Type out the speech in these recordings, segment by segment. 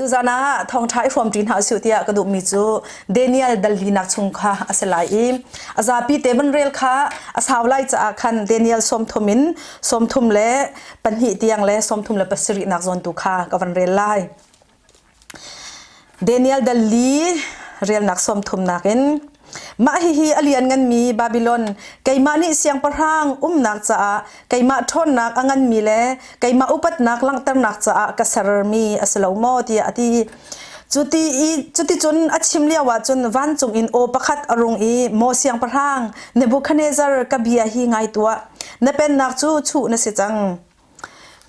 Tuzan ah thawngṭha i hrawmṭi hna usih tiah ka duhmi cu Daniel dallinak chung kha a si lai i a zapi te van rel kha a sau lai caah khan Daniel 30 in 32 tiang le 37 nak zawn tu kha ka van rel lai. Daniel dalli relnak 30 nak in Mah hihi a liannganmi Babilon, keimah nih siangpahrang umnak caah keimah ṭhawnnak a nganmi le keimah upatnak langhternak caah ka sermi a si lo maw tiah a ti. Cuti i cuticun a chim lioah cun vancung in aw pakhat a rung i, Maw siangpahrang, Nebuchadnezzar, ka bia hi ngai tuah. Na pennak cu chuh na si cang.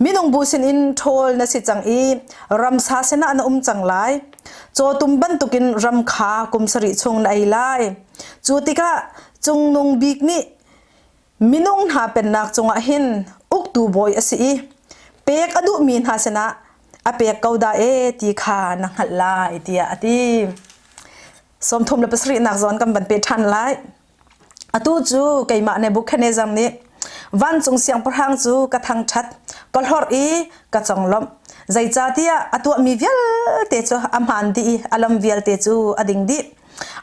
Minung bu sinin ṭhawl na si cang i ramsa sinah na um cang lai. Cawtum bantukin ram kha kum sarih chung na ei lai. Cu tikah Cungnung Bik nih minung hna pennak cungah hin uktu bawi a si i pek a duhmi hna sinah a pek ko dah e ti kha na hngalh lai tiah a ti. 37 nak zawn kan van pe ṭhan lai. Atu cu keimah Nebuchadnezzar nih vancung siangpahrang cu ka thangṭhat, ka hlorh i ka conglawmh. Zeicahtiah a tuahmi vialte cu a hmaan dih i a lam vialte cu a ding dih.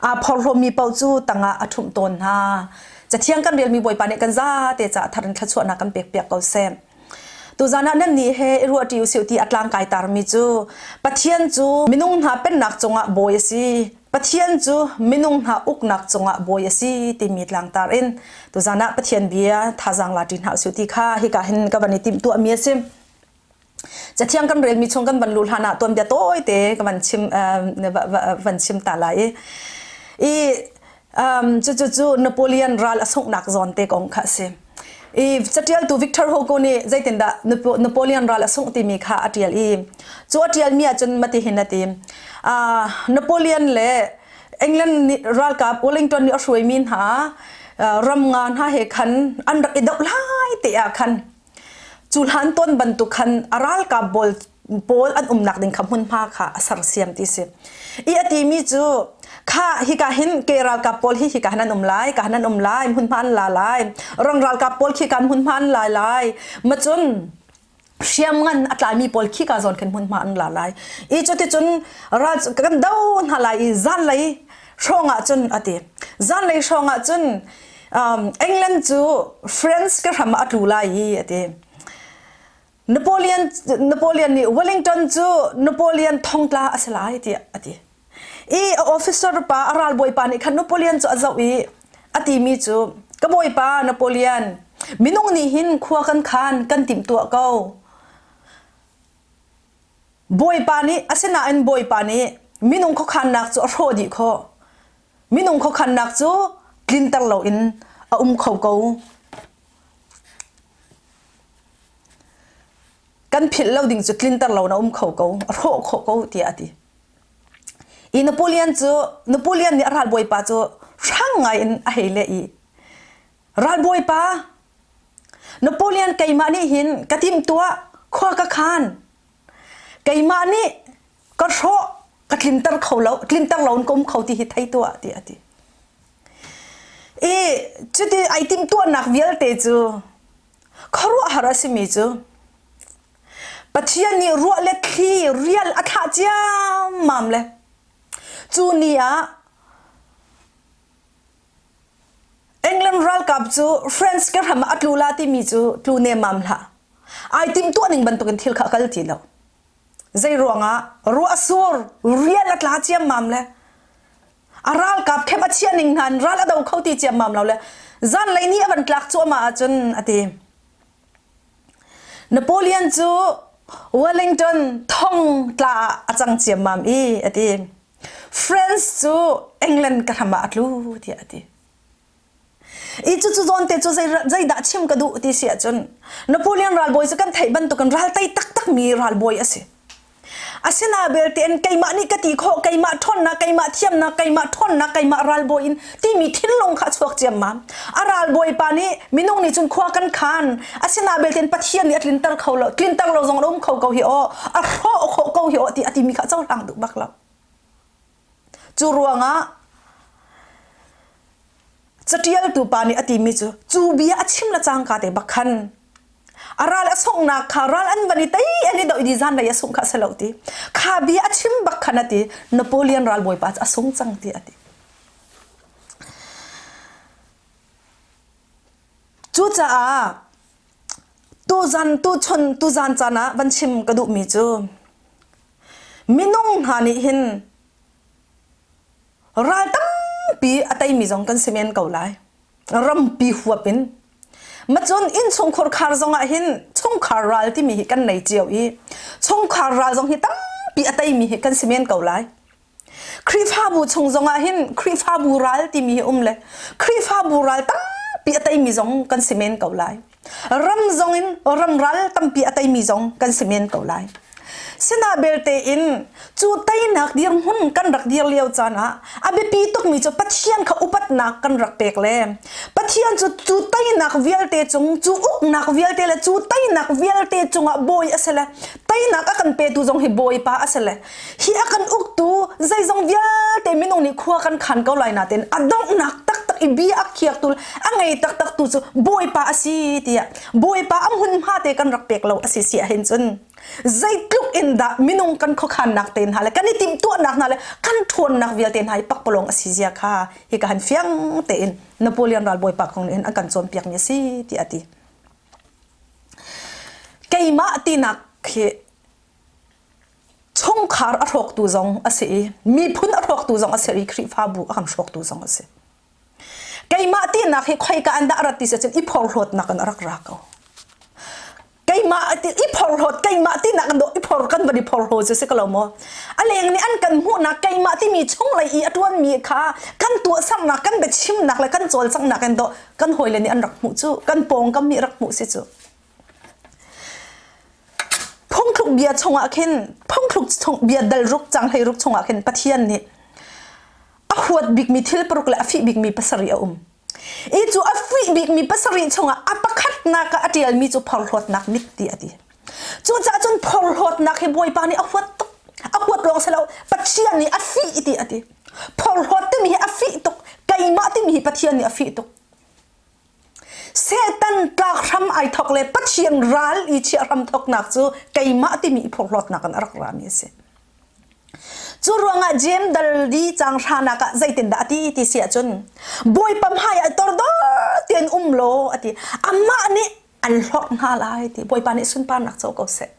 Aa phorhlawmi paoh cu tangah a ṭhumh tawn hna. Cathiang kan relmi Bawipa nih kan zate caah thar in thluachuahnak kan pekpiak ko seh. Tuzan ah nan nih he i ruahṭi usih ti a tlangkai tarmi cu Pathian cu minung hna pennak cungah bawi a si. Pathian cu minung hna uknak cungah bawi a si timi tlangtar in tuzan ah Pathian bia thazaang la ṭi hna usih ti kha hika hin ka van i timhtuahmi a si. Cathiang kan relmi chung kan van luh hlan ah tuanbia tawite ka van chim van chim ta lai i i cucu cu Napoleon ral a sunghnak zawn te kong kha a si. I catialtu Victor Hugo nih zeitindah Napoleon ral a sungh timi kha a tial i cu a tialmi ahcun mati hin a ti. Napoleon le England nih ralkap Wellington nih a hruaimi hna ram nga hna he khan an rak i doh lai te ah khan Cu hlan tawn bantuk khan a ralkap pawl pawl an umnak ding kha hmunhma kha a sersiam ti si. I a timi cu kha hika hin ke ralkap pawl hi hika hin an um lai, ka hin an um lai, hmunhma an la lai. Rang ralkap pawl khi kan hmunhma an lai lai. Macun hriamngan a tlaimi pawl khi ka zawn khin hmunhma an la lai. I cuticun ral kan do hna lai i zanlei hrawng ah cun a ti. Zanlei hrawng ah cun England cu France ka hram ah a tlu lai i a ti. Napoleon Napoleon nih Wellington cu Napoleon thongtla a si lai tiah a ti. I a officer pa a ralbawipa nih khan Napoleon cu a zoh i a timi cu ka bawipa Napoleon minung nih hin khua kan khan kan timhtuah ko. Bawipa nih asinain Bawipa nih minung khuakhannak cu a hrawh dih khawh. Minung khuakhannak cu tlinter loin a um kho ko. Kan philh lo ding cu tlinter lo na um kho ko, a hrawh khawh ko tiah a ti. I Napoleon cu Napoleon nih a ralbawipa cu hrang ngai in a hei leh i ralbawipa Napoleon keimah nih hin ka timhtuah khua ka khan keimah nih ka hrawh ka tlinter kho lo tlinter lo in ka um kho ti hi thei tuah tiah a ti i cuti ai timhtuahnak vialte cu khuaruahhar a simi cu Pathian nih ruah le thli rial a thlah ciammam le cu ni ah England ralkap cu France ka ram ah a tlu la timi cu tlu nemmam hlah ai timhtuah ning bantukin thil kha a kal ti lo Zei ruangah ruah sur rial a tla ciammam le a ralkap khem a chiah ning hna in ral a do kho ti ciammam lo le zanlei ni a van tlak cuahmah ahcun a ti. Napoleon cu Wellington thong tla ah a cang ciammam i a ti. France cu England ka hram ah a tlu tiah a ti. I cucu zawnte cu zeidah chim ka duh ti si ahcun Napoleon ralbawi cu kan theih bantukin ral tei taktakmi ralbawi a si. Asina belte in keimah nih ka ti khawh, keimah ṭhawnnak, keimah thiamnak, keimah ṭhawnnak, keimah ralbawi in timi thinlung kha a chuak ciammam. A ralbawi pa nih minung nih cun khua kan khan. Asina belte in Pathian nih a tlinter kho lo, tlinter lo zong a um kho ko hi aw, a hrawh khawh ko hi aw ti a timi kha a cohlang duh bak lo. Cu ruangah Catialtu pa nih a timi cu cu bia a chim le cangka te bak khan. A ral a sunghnak kha ral an van i tei an i doh i zanlei a sungh kha a si lo ti. Kha bia a chim bak khan a ti. Napoleon ralbawipa cu a sung cang ti a ti. Cucaah tuzan tuchun tuzan caan ah van chim ka duhmi cu minung hna nih hin ral tampi a teimi zong kan si men ko lai. Rampi huap in. Macun innchungkhur khar zong ah hin chungkhar ral timi hi kan nei cio i chungkhar ral zong hi tampi a teimi hi kan si men ko lai. Khrihfabu chung zongah hin Khrihfabu ral timi hi um le Khrihfabu ral tampi a teimi zong kan si men ko lai. Ram zong in ram ral tampi a teimi zong kan si men ko lai. Sina belte in cu teinak dirhmun kan rak dir lio caan ah a biapi tukmi cu Pathian kha upatnak kan rak pek le Pathian cu cu teinak vialte cung cu uknak vialte le cu teinak vialte cungah bawi a si le teinak a kan petu zong hi Bawipa a si le Hi a kan uktu zeizong vialte minung nih khua kan khan ko lai nain a donghnak taktak i bia a khiaktu a ngei taktak tu cu Bawipa a si tiah Bawipa a hmunhma te kan rak pek lo a si si ahhin cun zeitluk in dah minung kan khuakhannak te hna le kan i timhtuahnak hna le kan ṭhawnnak vialte hna hi pakpalawng a si zia kha hika han fiang tein Napoleon ralbawipa kong nih hin an kan cawnpiakmi a si tiah a ti. Keimah tinak khi chungkhar a hrawktu zong a si i miphun a hrawktu zong a si i Khrihfabu a kan hrawktu zong a si. Keimah tinak hi khoika an dah rat ti si cun i phorhlawtnak in a rak ra ko. Keimah i phorhlawt keimah tinak an dawh i phor kan van i phorhlaw cu si ko lo maw? A leng nih an kan hmuhnak keimah timi chunglei i a ṭuanmi kha kan tuahsernak kan biachimnak le kan cawlcanghnak in dawh kan hawile nih an rak hmuh cu kan pawngkam nih rak hmuh si cu. Phungthluk bia chungah khin phungthluk chung bia dal ruk cang hlei ruk chungah khin Pathian nih a huat bikmi thil paruk le a fih bikmi pasarih a um. I cu a fih bikmi pasarih chungah a pakhatnak ah a ṭialmi cu phorhlawtnak mit ti a ti. Cucaah cun phorhlawtnak hi Bawipa nih a huat tuk. A huat lawng si lo, Pathian nih a fih ti a ti. Phorhlawt timi hi a fih tuk. Keimah timi hi Pathian nih a fih tuk. Satan tlak hram ai thok le Pathian ral i chiah hram thoknak cu keimah timi i phorhlawtnak in a rak rami a si. Cu ruangah Jeim dal di cang hranak ah zeitindah a ti ti si ahcun Bawipa hmai ah tordor tein um law a ti. Amah nih an hlorh hna lai ti Bawipa nih sunparnak co ko seh.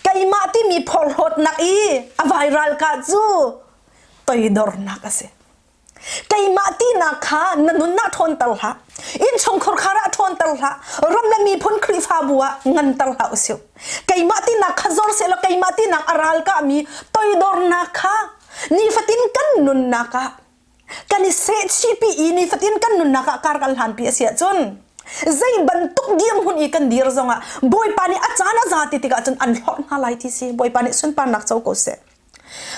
Keimah timi phorhlawtnak i a vairal ka cu toidornak a si. Keimah tinak kha na nun ah ṭhawnter hlah. Innchungkhar khar ah ṭhawnter hlah. Ram le miphun Khrihfabu ah nganter hlah usih. Keimah tinak kha zor sehlaw keimah tinak a ralkahmi toidornak kha nifatin kan nunnak ah kan i sehchihpi i nifatin kan nunnak ah kar kan hlanpi a si ahcun zei bantuk dirhmun i kan dir zongah Bawipa nih a caan a za ti tikah cun an hlorh hna lai ti si Bawipa nih sunparnak co ko seh.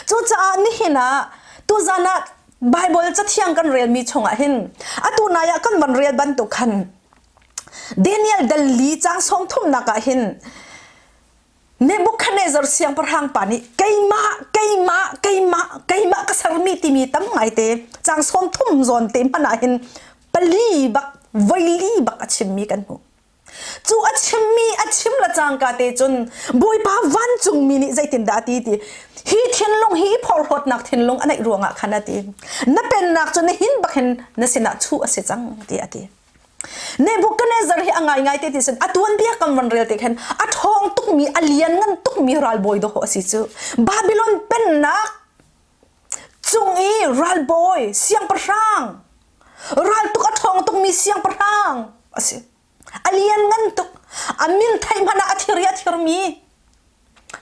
Cucaah nihin ah tuzan ah Baibal cathiang kan relmi chungah hin atu nai ah kan van rel bantuk khan Daniel dal li cang sawm thumnak ah hin Nebuchadnezzar siangpahrang pa nih keimah keimah keimah keimah ka sermi timi tam ngaite cang 30 zawn te hmanh ah hin pali bak voili bak a chimmi kan hmuh. Cu a chimmi a chim le cangka te cun Bawipa vancungmi nih zeitindah a ti ti hi thinlung hi phorhlawtnak thinlung a neih ruangah khan a ti na pennak cu nihin bak hin na sinah chuh a si cang ti a ti Nebuchadnezzar hi a ngaingai te ti sin a tuanbia kan van rel te khan a ṭhawng tukmi a lianngan tukmi ralbawi dawh a si cu Babylon pennak cung i ralbawi siangpahrang raltuk a ṭhawng tukmi siangpahrang a si A lianngan tuk. A min theih hmanh ah a thir i a thirmi.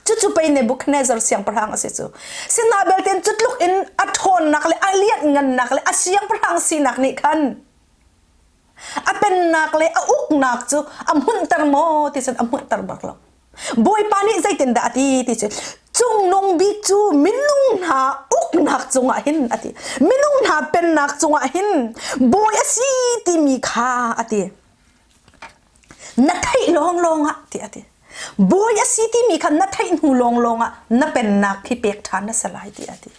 Cucu pei Nebuchadnezzar siangpahrang a si cu. Sina belte cu tluk in a ṭhawnnak le a lianhngannak le a siangpahrang sinak nih khan a pennak le a uknak cu a hmunhter maw ti cun a hmunhter bak lo. Bawipa nih zeitindah a ti ti cu cungnung bik cu minung hna uknak cungah hin a ti. Minung hna pennak cungah hin bawi a si timi kha a ti. Na theih lawnglawng ah ti a ti. Bawi a si timi kha na theih hnu lawnglawng ah na pennak hi pek ṭhan na si lai ti a ti.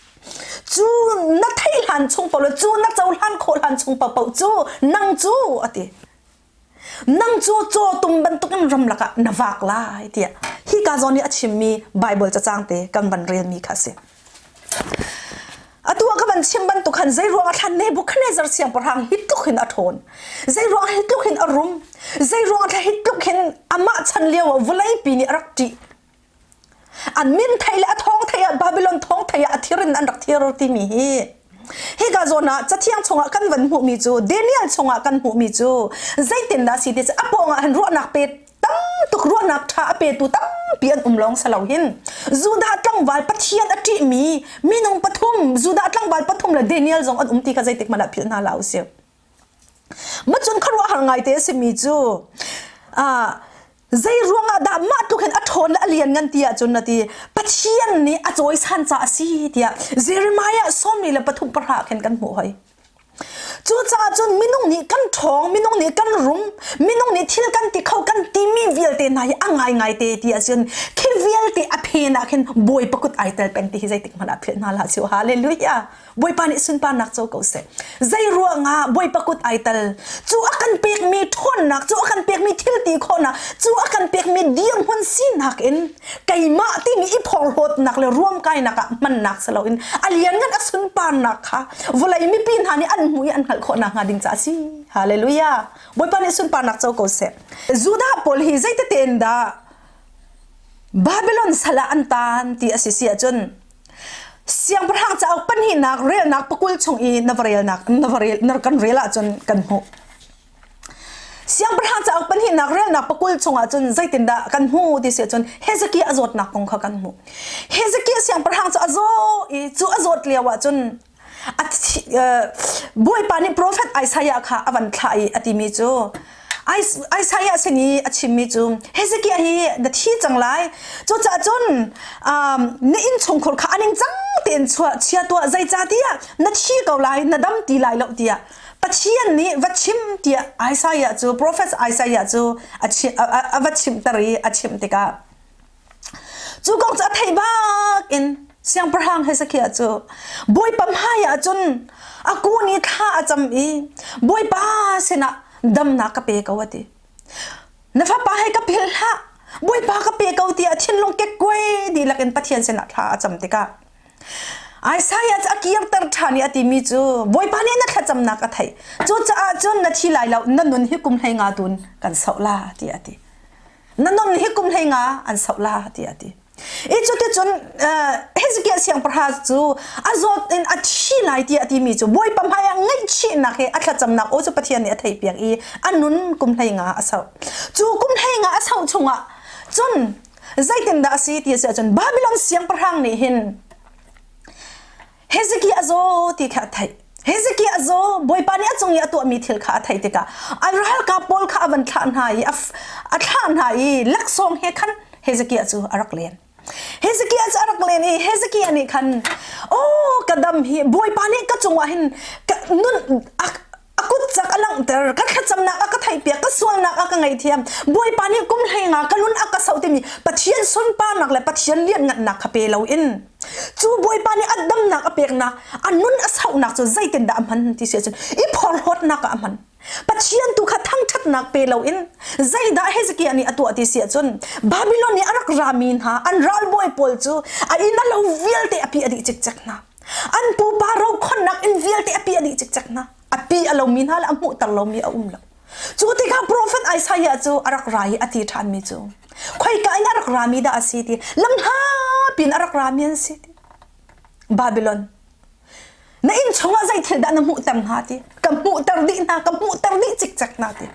Cu na theih hlan chung paoh le cu na cohlan khawh hlan chung paohpaoh cu nang cu a ti. Nang cu cawtum bantukin ramlak ah na vak lai tiah hika zawn i a chimmi Baibal cacang te kan van relmi kha a si. Atu ah ka van chim bantuk khan zei ruang ah thlan Nebuchadnezzar siangpahrang hi tluk hin a ṭhawn. Zei ruang hi tluk hin a rum. Zei ruang ah hi tluk hin amah chan lio ah vawleipi nih a rak ṭih. An min theih le a thawng theih ah Babylon thawng theih ah a thir in an rak thir timi hi hika zawn ah cathiang chungah kan van hmuhmi cu Daniel chungah kan hmuhmi cu zeitindah si ti a pawng ah hin ruahnak pe tam tuk ruahnak ṭha a petu tampi an um lawng si lo hin Judah tlangval Pathian a ṭihmi minung pathum Judah tlangval pathum le Daniel zong an um ti kha zeitik hmanh ah philh hna hlah usih. Macun khuaruahhar ngaite a simi cu zei ruangah dah mah tluk hin a ṭhawn le a lian ngan ti ahcun na ti Pathian nih a cawisan caah a si tiah Jeremiah 33 pahra khin kan hmuh hoi. Cucaah cun minung nih kan ṭhawng, minung nih kan rum, minung nih thil kan ti kho kan timi vialte hna hi a ngaingai te ti ahcun khi vialte a phen ah khin Bawipa kut ai tel peng ti hi zeitik hmanh ah philh hna hlah sih. Hallelujah. Bawipa nih sunparnak co ko seh. Zei ruangah Bawipa kut ai tal cu a kan pekmi ṭhawnnak cu a kan pekmi thil ti khawhnak cu a kan pekmi dirhmun sinak in keimah timi i phorhlawtnak le ruamkainak ah hmannak si loin a lianngan a sunparnak kha vawlei mipi hna nih an hmuh i an hngalh khawh nakhnga ding caah a si. Hallelujah. Bawipa nih sunparnak co ko seh. Judah pawl hi zeitete in dah Babylon sal ah an taan ti a si si ahcun Siangpahrang cauk pahnihnak relnak pakul chung i na va relnak na va rel na kan rel ahcun kan hmuh. Siangpahrang cauk pahnihnak relnak pakul chungah cun zeitindah kan hmu ti si ahcun Hezekiah a zawtnak kong kha kan hmuh. Hezekiah siangpahrang cu a zaw i cu a zawt lio ah cun Bawipa nih profet Isaiah kha a van thlah i a timi cu Isaiah sin i a chimmi cu Hezekiah hi na thi cang lai cucaah cun na innchungkhur kha a ningcang tein chuah chia tuah zeicahtiah na thi ko lai na dam ti lai lo tiah Pathian nih va chim tiah Isaiah cu profet Isaiah cu a va chimter i a chimh tikah Cu kong cu a theih bak in siangpahrang Hezekiah cu Bawipa hmaiah cun a kun i thla a cam i Bawipa sinah damnak ka pe ko a ti. Na fapa he ka philh hlah, Bawipa ka pe ko tiah thinlung kekkuai dihlak in Pathian sinah thla a cam tikah Isaiah cu a kirter ṭhan i a timi cu Bawipa nih na thlacamnak a theih. Cucaah cun na thi lai lo, na nun hi kum 15 tun kan sauh la tiah a ti. Na nun hi kum 15 an sauh la tiah a ti. I cuticun Hezekiah siangpahrang cu a zawt in a thi lai tiah a timi cu Bawipa hmaiah ngaihchihnak he a thlacamnak aw cu Pathian nih a theihpiak i a nun kum 15 a sauh. Cu kum 15 a sauh chungah cun zeitindah a si ti a si ahcun Babylon siangpahrang nih hin Hezekiah a zaw ti kha a theih. Hezekiah a zaw, Bawipa nih a cung i a tuahmi thil kha a theih tikah a ralkap pawl kha a van thlah hna i a thlah hna i laksawng he khan Hezekiah cu a rak len. Hezekiah cu a rak len i Hezekiah nih khan, "Oh, ka dam hi Bawipa nih ka cungah hin ka nun a kut cak a langhter ka thlacamnak a ka theihpiak ka sualnak a ka ngaihthiam Bawipa nih kum 15 ka nun a ka soh timi Pathian sunparnak le Pathian lianhngannak kha pe loin cu Bawipa nih a damnak a peknak a nun a sauhnak cu zeitindah a hman ti si ahcun i phorhlawtnak ah a hman Pathian tu kha thangṭhatnak pe loin zeidah Hezekiah nih a tuah ti si ahcun Babylon i a rak rami hna an ralbawi pawl cu a inn a lo vialte a pi a dih cikcek hna An pupa rokhonnak in vialte a pi a dih cikcek hna. A pi a lomi hna le a hmuhter lomi a um lo. Cu tikah profet Isaiah cu a rak ra i a ti ṭhanmi cu khoika in a rak rami dah a si ti lamhla pin a rak rami an si ti Babylon na inn chungah zei thil dah na hmuhter hna ti ka hmuhter dih hna ka hmuhter dih cikcek hna ti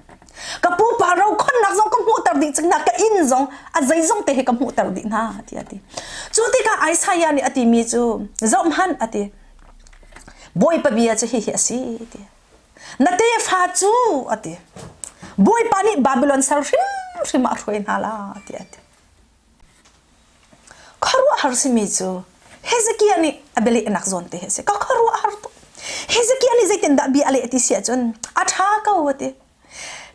ka pupa rokhonnak zong ka hmuhter dih cang hna ka inn zong a zeizong te hi ka hmuhter dih hna tiah a ti cu tikah Isaiah nih a timi cu zohhmanh a ti Bawipa bia cu hihi a si ti na tefa cu a ti Bawipa nih Babylon sal hrimhrim ah a hruai hna la tiah a ti Khuaruahhar simi cu Hezekiah nih a bialehnak zawn te hi a si. Ka khuaruahhar tuk. Hezekiah nih zeitindah bia a leh ti si ahcun a ṭha ko a ti.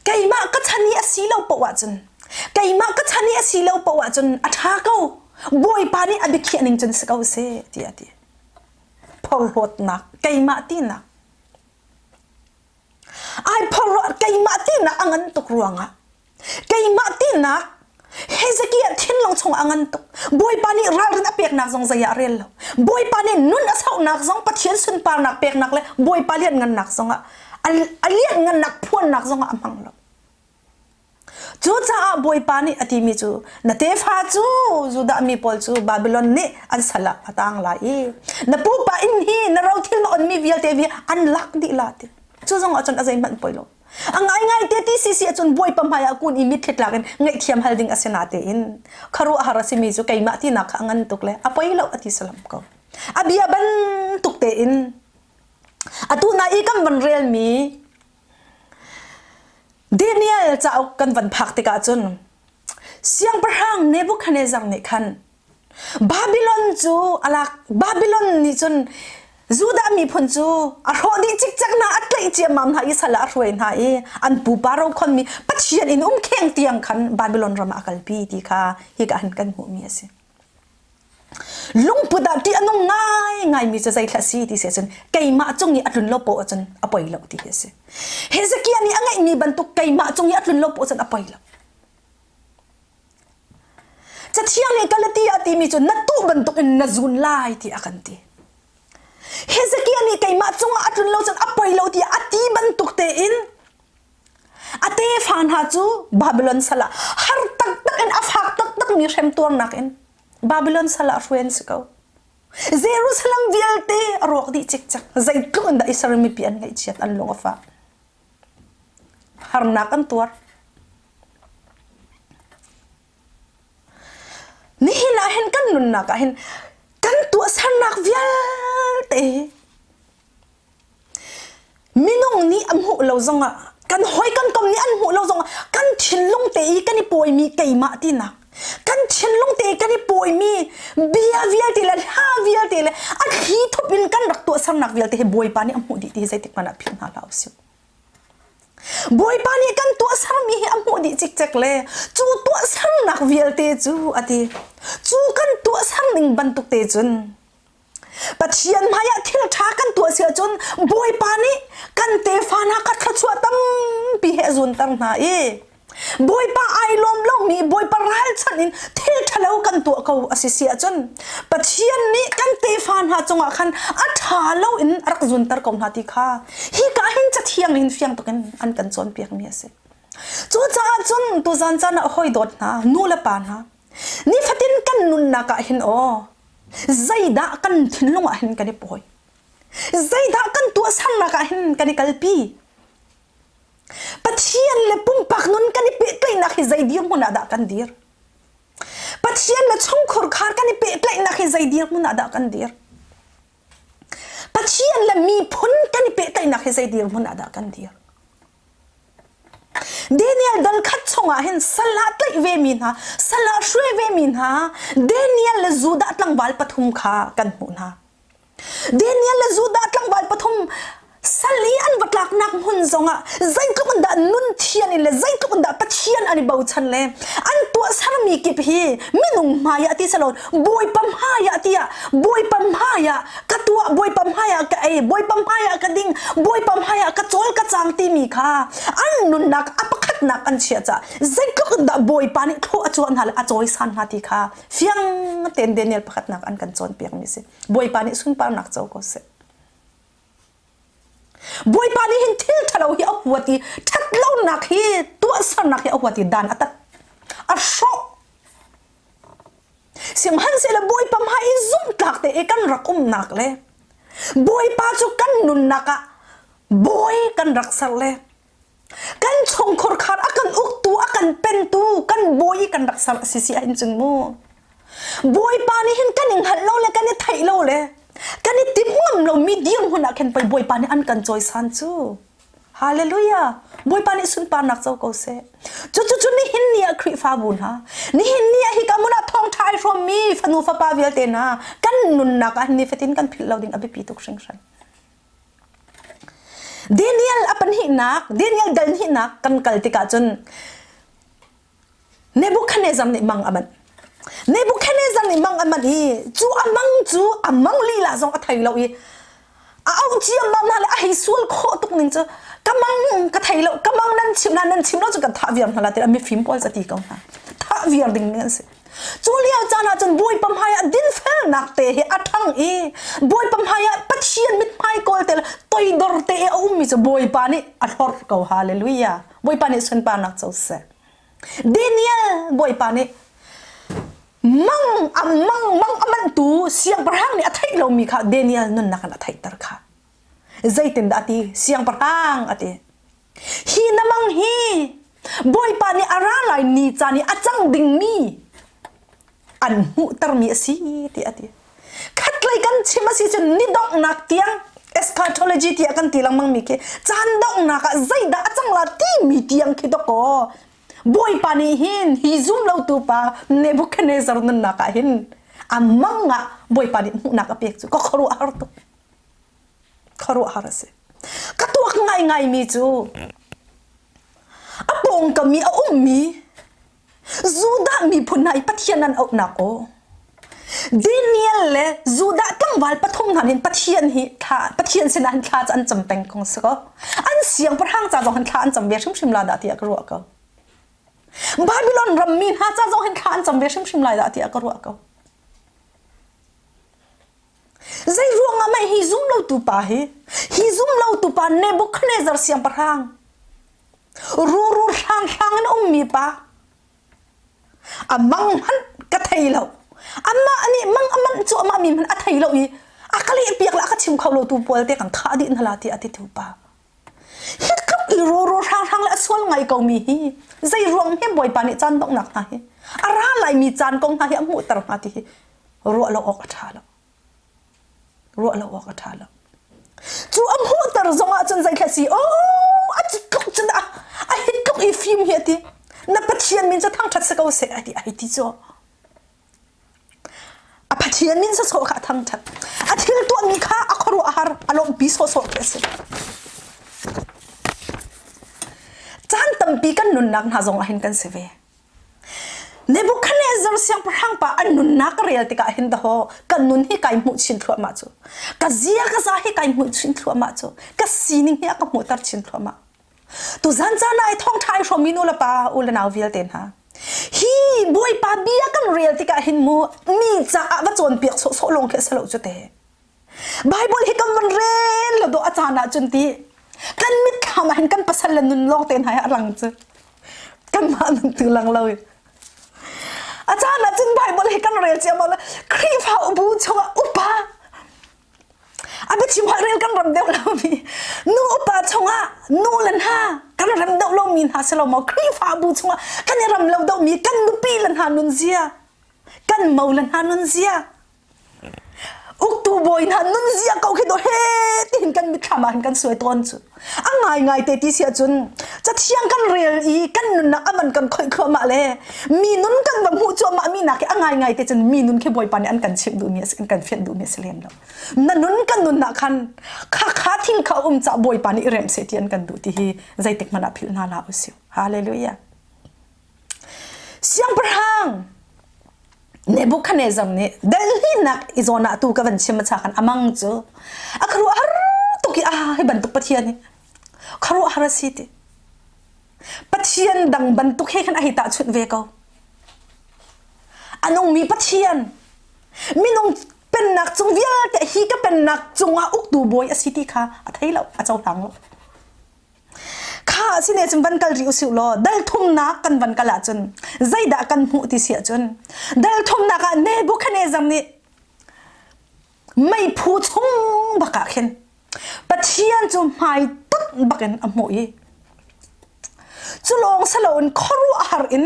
Keimah ka chan i a si lo paoh ahcun keimah ka chan i a si lo paoh ahcun a ṭha ko. Bawipa nih a biakhiah ning cun si ko seh tiah a ti. Phorhlawtnak, keimah tinak. Ai phorhlawt keimah tinak a ngan tuk ruangah keimah tinak Hezekiah thinlung chung a ngan tuk. Bawipa nih ralrin a peknak zong zei ah a rel lo. Bawipa nih nun a sauhnak zong Pathian sunparnak peknak le Bawipa lianngannak zongah a lianngannak phuannak zongah a hmang lo. Cucaah Bawipa nih a timi cu na tefa cu Judah mi pawl cu Babylon nih an sal ah a tang lai i na pupa inn hi na rothil na onmi vialte vi an lak dih la ti. Cu zong ah cun a zeihmanh poi lo. A ngaingai te ti sisi ahcun Bawipa hmai ah kun i mitthli tlak in ngaihthiam hal ding a si natein khuaruahhar a simi cu keimah tinak kha a ngan tuk le a poi lo a ti salam ko. A bia bantuk tein atu na i kan van relmi Daniel cauk kan van phak tikah cun siangpahrang Nebuchadnezzar nih khan Babylon cu a lak Babylon nih cun Judah miphun cu a hrawh dih cikcek hna a tlaih ciammam hna i sal ah a hruai hna i an pupa rokhonmi Pathian in umkheng tiang khan Babylon ram ah a kalpi ti kha hika hin kan hmuhmi a si. Lungput ah ṭih a nung ngaingaimi cu zeithla a si ti si ahcun keimah cung i a tlun lo poah ahcun a poi lo ti hi a si. Hezekiah nih a ngeihmi bantuk keimah cung i a tlun lo poah ahcun a poi lo. Cathiang nih Galati a timi cu na tuh bantukin na zun lai ti a kan ti. Hezekiah nih keimah cungah a tlun lo cun a poi lo tiah a ti bantuk tein a tefa hna cu Babylon sal ah har taktak in a fak taktakmi hremtuarnak in Babylon sal ah hruai an si ko. Jerusalem vialte a rawk dih cikcek. Zeitluk in dah Israel mipi an ngaihchiat an lung a fah. Harnak an tuar. Nihin ah hin kan nunnak ah hin kan tuahsernak vialte hi minung nih a hmuh lo zongah kan hawi kan kom nih an hmuh lo zongah kan thinlung te i kan i pawimi keimah tinak kan thinlung te kan i pawimi bia vialte le hla vialte le a thli thup in kan rak tuahsernak vialte hi Bawipa nih a hmuh dih ti hi zeitik hmanh ah philh hna hlah usih. Bawipa nih kan tuahsermi hi a hmuh dih cikcek le cu tuahsernak vialte cu a ti. Cu kan tuahser ning bantuk te cun Pathian hmaiah thil ṭha kan tuah si ahcun Bawipa nih kan tefa hna kha thluachuah tampi he a zunter hna i Bawipa ai lawm lomi Bawipa ralchanh in thil ṭhalo kan tuah ko a si si ahcun Pathian nih kan tefa hna cungah khan a ṭha lo in a rak zunter ko hna ti kha hika hin cathiang in fiang tukin an kan cawnpiakmi a si. Cucaah cun tuzan caan ah hawi dawt hna, nu le pa hna, nifatin kan nunnak ah hin aw zeidah kan thinlung ah hin kan i pawi? Zeidah kan tuahsernak ah hin kan i kalpi? Pathian le pumpak nun kan i pehtlaihnak hi zei dirhmun ah dah kan dir? Pathian le chungkhur khar kan i pehtlaihnak hi zei dirhmun ah dah kan dir? Pathian le miphun kan i pehtlaihnak hi zei dirhmun ah dah kan dir? Daniel dal khat chungah hin sal ah tlaih ve mi hna, sal ah hruai ve mi hna, Daniel le Judah tlangval pathum kha kan hmuh hna. Daniel le Judah tlangval pathum sal i an va tlaknak hmun zongah zeitluk in dah nun thian in le zeitluk in dah Pathian an i bochan le an tuahsermi kip hi minung hmai ah ti silo Bawipa hmai ah tiah Bawipa hmai ah ka tuah Bawipa hmai ah ka ei Bawipa hmai ah ka ding Bawipa hmai ah ka cawl ka cang timi kha an nunnak a pakhatnak an chiah caah zeitluk in dah Bawipa nih thlawh a cuah hna le a cawisan hna ti kha fiang tein Daniel pakhatnak an kan cawnpiakmi si. Bawipa nih sunparnak co ko seh. Bawipa nih hin thil ṭhalo hi a huat i ṭhatlonak hi tuahsernak hi a huat i dan a tat. A hrawh. Sihmanhsehlaw Bawipa hmai i zumhtlak te i kan rak umnak le Bawipa cu kan nunnak ah bawi kan rak ser le kan chungkhur khar a kan uktu a kan pentu kan bawi kan rak ser si si ahhin cun mu bawipa nih hin kan i hngalh lo le kan i theih lo le kan i timh ngam lo mi dirhmun ah khin pei bawipa nih an kan cawisan cu Hallelujah Bawipa nih sunparnak co ko seh cu cu cu nihin ni ah Khrihfabu hna nihin ni ah hika hmun ah thawngṭha ai hrawmmi fanu fapa vialte hna kan nunnak ah nifatin kan philh lo ding a biapi tuk hringhran Daniel a pahnihnak, Daniel dal hnihnak kan kal tikah cun Nebuchadnezzar nih mang a manh. Nebuchadnezzar nih mang a manh i cu a mang cu a mang lila zong a thei lo i a auh ciammam hna le a hei sual khawh tuk ning cu Ka mang ka thei lo, ka mang nan chim na nan chim lo cu kan thah viar hna la ti mifim pawl ca ti ko hna. Thah viar ding mi an si. Cu lio caan ah cun Bawipa hmai ah dinfelnak te hi a ṭhang i Bawipa hmai ah Pathian mithmai kawl te le toidor te i a ummi cu Bawipa nih a hlorh ko. Hallelujah. Bawipa nih sunparnak co seh. Daniel Bawipa nih mang a mang mang a manhtu siangpahrang nih a theih lomi kha Daniel nunnak in a theihter kha. Zeitindah a ti? Siangpahrang a ti. Hi na mang hi Bawipa nih a ra lai ni caan i a cang dingmi an hmuhtermi a si tiah a ti. Khatlei kan chim a si cun ni donghnak tiang eschatology tiah kan ti lengmang mi khi caan donghnak ah zeidah a cang la timi tiang khi dawkaw Bawipa nih hin hi zum lotu pa Nebuchadnezzar nunnak ah hin a mang ah Bawipa nih hmuhnak a pek cu ka khuaruahhar tuk. Khuaruahhar a si. Ka tuak ngaingaimi cu a pawngkam i a ummi Judah miphun hna i Pathian an auhnak aw Daniel le Judah tlangval pathum hna nih Pathian hi thla Pathian sinah hin thla cu an cam peng kong si ko. An siangpahrang ca zong hin thla an cam ve hrimhrim la dah tiah ka ruah ko. Babylon rammi hna ca zong hin thla an cam ve hrimhrim lai dah tiah ka ruah ko. Zei ruangah mah hi zumlotu pa hi hi zumlotu pa Nebuchadnezzar siangpahrang ruru hranghrang in a ummi pa a mang hmanh ka thei lo amah nih mang a manh cu amah mi hmanh a thei lo i a ka leh piak le a ka chim kho lo tu pawl te kan thah dih hna la ti a ti tu pa hi tluk i ruru hranghrang le a sual ngai ko mi hi zei ruang he bawipa nih caan donghnak hna hi a ra lai mi caan kong hna hi a hmuhter hnga ti hi ruah lo awk a ṭha lo ruah lo awk a ṭha lo cu a hmuhter zong ah cun zeithla si oh a tluk cun a a hi tluk i fim hi a ti na pathian min cu thangṭhat si ko seh a ti ai ti cu a pathian min sawsawh kha a thangṭhat a thil tuahmi kha a khuaruah a har a lawmhpi sawhsawh khi a si caan tampi kan nunnak hna zong ah hin kan si ve Nebuchadnezzar siangpahrang pa an nunnak ka rel tikah hin dahaw ka nun hi kai hmuh chin thluahmah cu ka zia ka za hi kai hmuh chin thluahmah cu ka sining hi a ka hmuhter chin thluahmah tuzan caan ah thawngṭha ai hrawmmi nu le pa u le nau vialte hna hi bawipa bia kan rel tikah hin mu mi caah va cawnpiak sawhsawh lawng khi a si lo cu te Bible hi kan van rel lo dawh a caan ah cun ti kan mitthlam ah hin kan pasal le nun lawng te hna hi a lang cu kanmah nun tu lang lo in a caan ah cun Bible hi kan rel cia le Khrihfa bu chungah upa a biachim holh rel kan ram deuh lomi nu upa chungah nu le hna kan rem deuh lomi hna si lo maw Khrihfa bu chungah kan i ram lo deuhmi kan nupi le hna nun zia kan mo le hna nun zia Uktu bawi hna nunzia ko khi do he tihin kan mitthlam ah hin kan suai tawn cu. A ngai ngai te ti si ahcun cathiang kan rel i kan nunnak aman kan khoih thluahmah le mi nun kan va hmuh cuahmah mi nak i a ngai ngai te cun mi nun khi bawipa nih an kan chimh duhmi a si an kan fianh duhmi a si lem lo. Na nun kan nunnak khan kha kha thil kha um ca bawipa nih i remh seh ti an kan duh ti hi zeitik hmanh ah philh hna hlah usih. Hallelujah. Siangpahrang Nebuchadnezzar nih delhinak i zawn ah tu ka van chim a kan amang cu a khuaruahhar tuk i ah hi bantuk pathian hi khuaruahhar a si ti pathian dang bantuk he khan a hei tahchunh ve ko a nungmi pathian minung pennak cung vialte hi ka pennak cungah uktu bawi a si ti kha a thei lo a cohlang lo Kha sine cun van kal rih usih law dal thumnak kan van kal ahcun zeidah kan hmuh ti si ahcun dal thumnak ah Nebuchadnezzar nih meiphu chung bak ah khin Pathian cu hmai tut bakin a hmuh i cu lawng si loin khuaruahhar in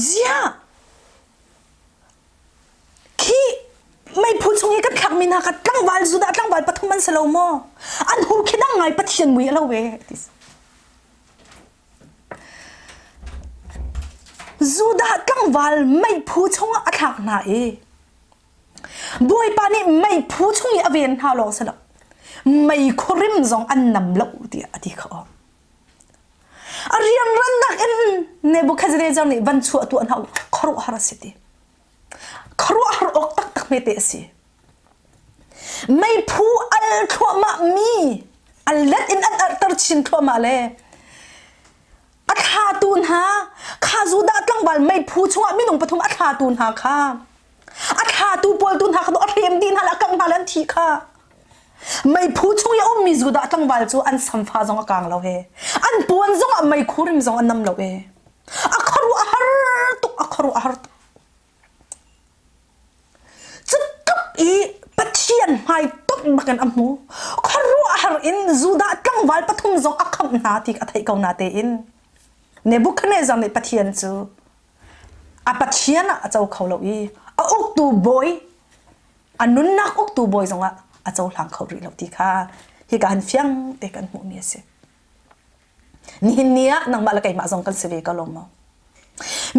ziah Khi meiphu chung i kan thlakmi hna kha tlangval Judah tlangval pathum an si lo maw? An hu khi dang ngai Pathian mui a lo ve. Judah tlangval meiphu chungah a thlak hna i Bawipa nih meiphu chung i a ven hna lawng si lo mei khuarim zong an nam lo tiah a ti kha aw. A rianrannak in Nebuchadnezzar nih van chuah tuah hna khuaruahhar a si ti. Khuaruahhar awk taktak hmete a si. Meiphu al. al thluahmah mi a let in an alhter chin thluahmah le a thlatu hna kha Judah tlangval meiphu chungah minung pathum a thlatu hna kha a thlatu pawl tu hna kha a hrem dih hna le a kangh hna le an thi kha meiphu chung i a ummi Judah tlangval cu an samfa zong a kang lo he an puan zong ah meikhu rim zong a nam lo e a khuaruah a har tuk a khuaruah a har tuk Cutluk i Pathian hmai tuk bakin a hmu. Khuaruahhar in Judah tlangval pathum zong a khamh hna ti a theih ko na tein Nebuchadnezzar nih Pathian cu a Pathian ah a co kho lo i a uktu bawi a nunnak uktu bawi zongah a cohlang kho rih lo ti kha hika han fiang te kan hmuhmi a si. Nihin ni ah nangmah le keimah zong kan si ve ko lo maw?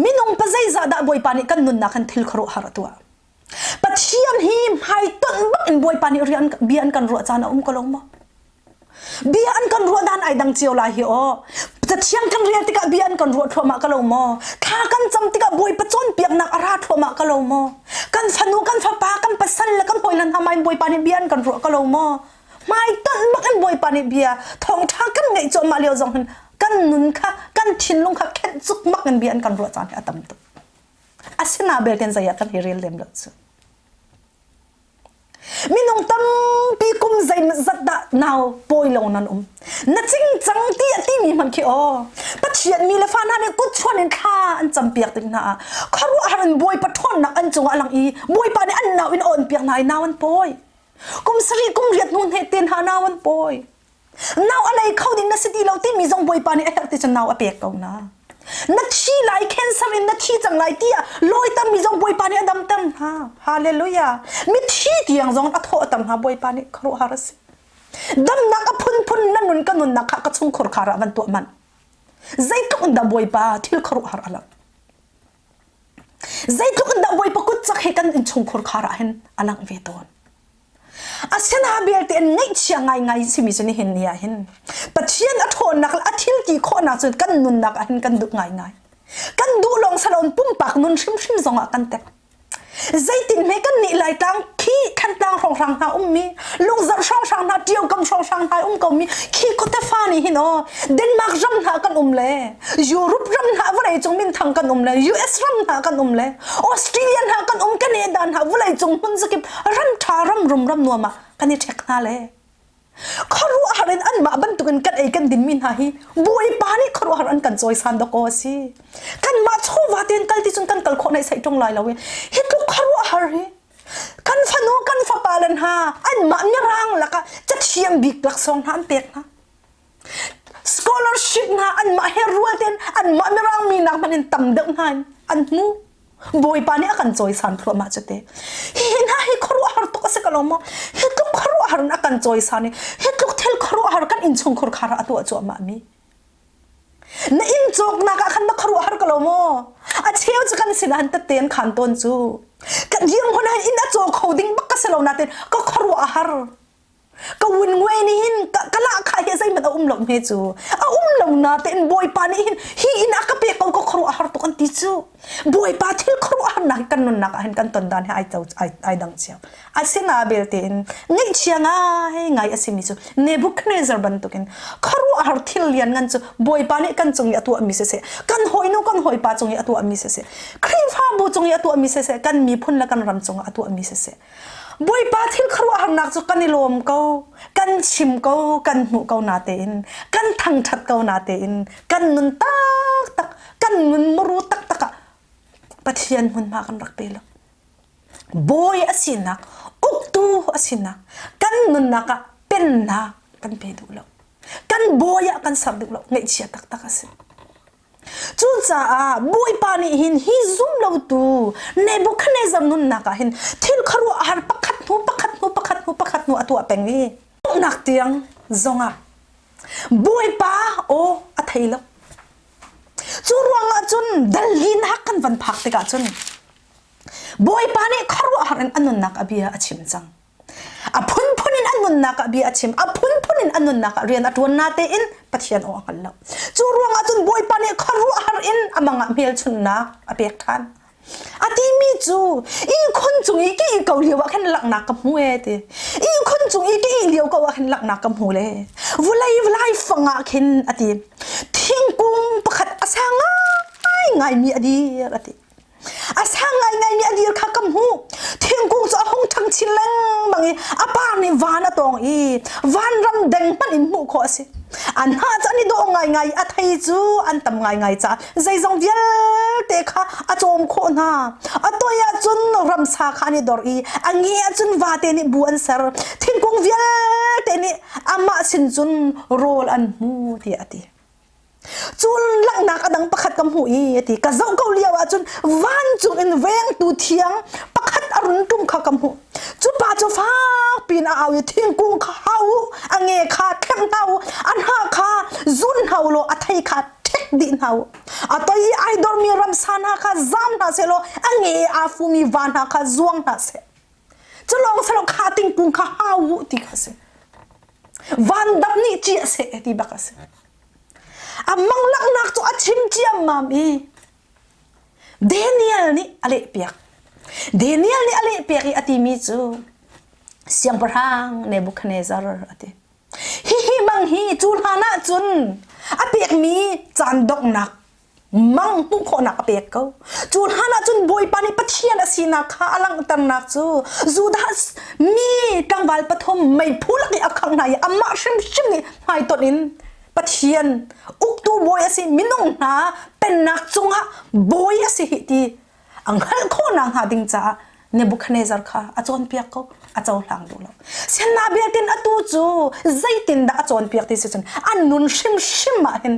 Minung pa zeizah dah Bawipa nih kan nunnak han thil khuaruahhar a tuah? Pathian hi hmaitonh bak in Bawipa nih rian bia an kan ruah caan a um ko lo maw? Bia an kan ruah dan ai dang cio lai hi aw. Cathiang kan rel tikah bia an kan ruah thluahmah ka lo maw? Thla kan cam tikah Bawipa cawnpiaknak a ra thluahmah ka lo maw? Kan fanu, kan fapa, kan pasal le kan hawile hna mai Bawipa nih bia an kan ruah ka lo maw? Hmaitonh bak in Bawipa nih bia thawngṭha kan ngeih cuahmah lio zong hin kan nun kha kan thinlung kha khenh cukmak in bia an kan ruah caan hi a tam tuk. Asina belte zei ah kan i rel lem lo cu. Minung tampi kum zeizat dah nau pawi lo nan um. Na cingcang ti a timi hmanh khi aw. Pathian mi le fa hna nih kut chuan in thla an campiak tik hna ah khuaruahhar in Bawipa ṭhawnnak an cungah a lang i Bawipa nih an nau in a awnpiak hna i nau an pawi. Kum sarih kum riat hnu hne te hna nau an pawi. Nau a nei kho ding na si ti lo timi zong Bawipa nih a herh ti cun nau a pek ko na. Na thi lai cancer in na thi cang lai tiah lawi mi zong Bawipa nih a damter hna. Hallelujah. Mithi tiang zong a thawh tam hna Bawipa nih khuaruahhar a si. Damnak a phunphun na nun ka nunnak kha ka chungkhur khar ah van tuah manh. Zeitluk in dah Bawipa thil khuaruahhar a lang. Zeitluk in dah Bawipa kut cak hi kan innchungkhur khar ah hin a langh ve tawn. Asina belte an ngaihchia ngaingai simi cu nihin ni ah hin Pathian a ṭhawnnak le a thil ti khawhnak cu kan nunnak ah hin kan duh ngaingai. Kan duh lawng salon pumpak nun hrimhrim zongah kan tek. Zeitin hme kan nih Laitlang khi Thantlang hrawnghrang hna ummi Lungzarh hrawnghrang hna Ṭiaukam hrawnghrang hna um komi khi khuate fa nih hin aw Denmark ram hna kan um le Europe ram hna vawlei cung minthang kan um le US ram hna kan um le Australia hna kan um Canada hna vawlei cung hmun zakip ram ṭha ram rum ram nuam ah kan i ṭhek hna le khuaruahhar in anmah bantukin kan ei kan dinmi hna hi Bawipa nih khuaruahhar an kan cawisan dawkaw a si. Kanmah chawva tein kal ti cun kan kal khawh naih sai ṭung lai lo i hi tluk khuaruahhar hi kan fanu kan fapa le hna anmah mirang lakah cathiam bik laksawng hna an pek hna. Scholarship hna anmah he rual tein anmah mirang mi nak hmanh in tam deuh hna in an hmu. Bawipa nih a kan cawisan thluahmah cu te. Hi hna hi khuaruahhar tuk a si ko lo maw? Hi tluk khuaruahhar in a kan cawisan i hi tluk thil khuaruahhar kan innchungkhur khar ah a tuah cuahmah mi. Na inn cawknak ah khan na khuaruahhar ko lo maw? A cheu cu kan sinah han tette an khan tawn cu. Ka dirhmun ah inn a caw kho ding bak ka si lo nain ka khuaruah a har. Ka wun ngwe nih hin ka, ka lahkhah hi zeihmanh a um lo hme cu. A um lo na tein Bawipa nih hin hi inn a ka pek ko ka khuaruah har tuk an ti cu. Bawipa thil khuaruahharnak hi kan nunnak ah hin kan ton dan hi ai co ai, ai dang cio. Asina belte in ngaihchia ngai ngai a simi cu Nebuchadnezzar bantukin khuaruahhar thil lian ngan cu Bawipa nih kan cung i a tuahmi siseh, kan hawinu kan hawipa cung i a tuahmi siseh, Khrihfabu cung i a tuahmi siseh, kan miphun le kan ram cungah a tuahmi siseh, Bawipa thil khuaruahharnak cu kan i lawm ko, kan chim ko, kan hmuh ko natein, kan thangṭhat ko natein, kan nun taktak, kan nun muru taktak ah Pathian hmunhma kan rak pe lo. Bawi a sinak, uktu a sinak, kan nunnak ah pennak kan pe duh lo. Kan bawi ah kan ser duh lo. Ngaihchia taktak a si. Cucaah Bawipa nih hin hi zumlotu Nebuchadnezzar nunnak ah hin thil khuaruahhar pakhat hnu pakhat hnu pakhat hnu pakhat hnu a tuah peng i donghnak tiang zongah Bawipa aw a thei lo. Cu ruangah cun dallinak kan van phak tikah cun Bawipa nih khuaruahhar in a nunnak a bia a chim cang. A phunphun in an nunnak ah bia a chim. A phunphun in an nunnak ah rian a ṭuan natein Pathian aw a hngal lo. Cu ruangah cun Bawipa nih khuaruahhar in a mang ah hmelchunhnak a pek ṭhan. A timi cu ihkhun cung i ka ih ko lio ah khan langhnak ka hmu e ti. Ihkhun cung i ka ih lio ko ah khan langhnak ka hmu le vulei lai fang ah khin a ti. Thingkung pakhat a sang ngai ngaimi a dir a ti. A sang ngaingaimi a dir kha ka hmuh. Thingkung cu a hung ṭhang chin lengmang i a par nih van a tawng i vanram deng hmanh in hmuh khawh a si. An hnah cu an i dawh ngaingai i a thei cu an tam ngaingai caah zeizong vialte kha a cawm khawh hna. A toi ahcun ramsa kha an i dor i a nge ahcun vate nih bu an ser. Thingkung vialte nih amah sin cun rawl an hmu tiah a ti. Cun langhnak a dang pakhat ka hmuh i a ti. Ka zoh ko lio ahcun vancung in vengtu thiang pakhat a run ṭum kha ka hmuh. Cu pa cu fak piin a au i thingkung kha hau u, a nge kha thleng hna u, a hnah kha zun hna u law a thei kha ṭhek dih hna u. A toi i ai dormi ramsa hna kha zam hna seh law a nge i aa fumi va hna kha zuang hna seh. Cu lawng si lo kha tingkung kha hau u ti kha si. Vandap nih ciah seh ti bak a si. A mang langhnak cu a chim ciammam i Daniel nih a lehpiak. Daniel nih a lehpiak i a timi cu siangpahrang Nebuchadnezzar a ti. Hihi mang hi cu hlan ah cun a pekmi caan donghnak mang hmuh khawhnak a pek ko. Cu hlan ah cun Bawipa nih Pathian a sinak kha a langhternak cu Judah mi tlangval pathum meiphu lak i a khangh hna i amah hrimhrim nih hmaitonh in Pathian uktu bawi a si minung hna pennak cungah bawi a si hi ti a hngalh khawhnak hnga ding caah Nebuchadnezzar kha a cawnpiak ko a cohlang duh lo sianna betin atu cu zeitindah a cawnpiak ti si cun an nun hrimhrim ah hin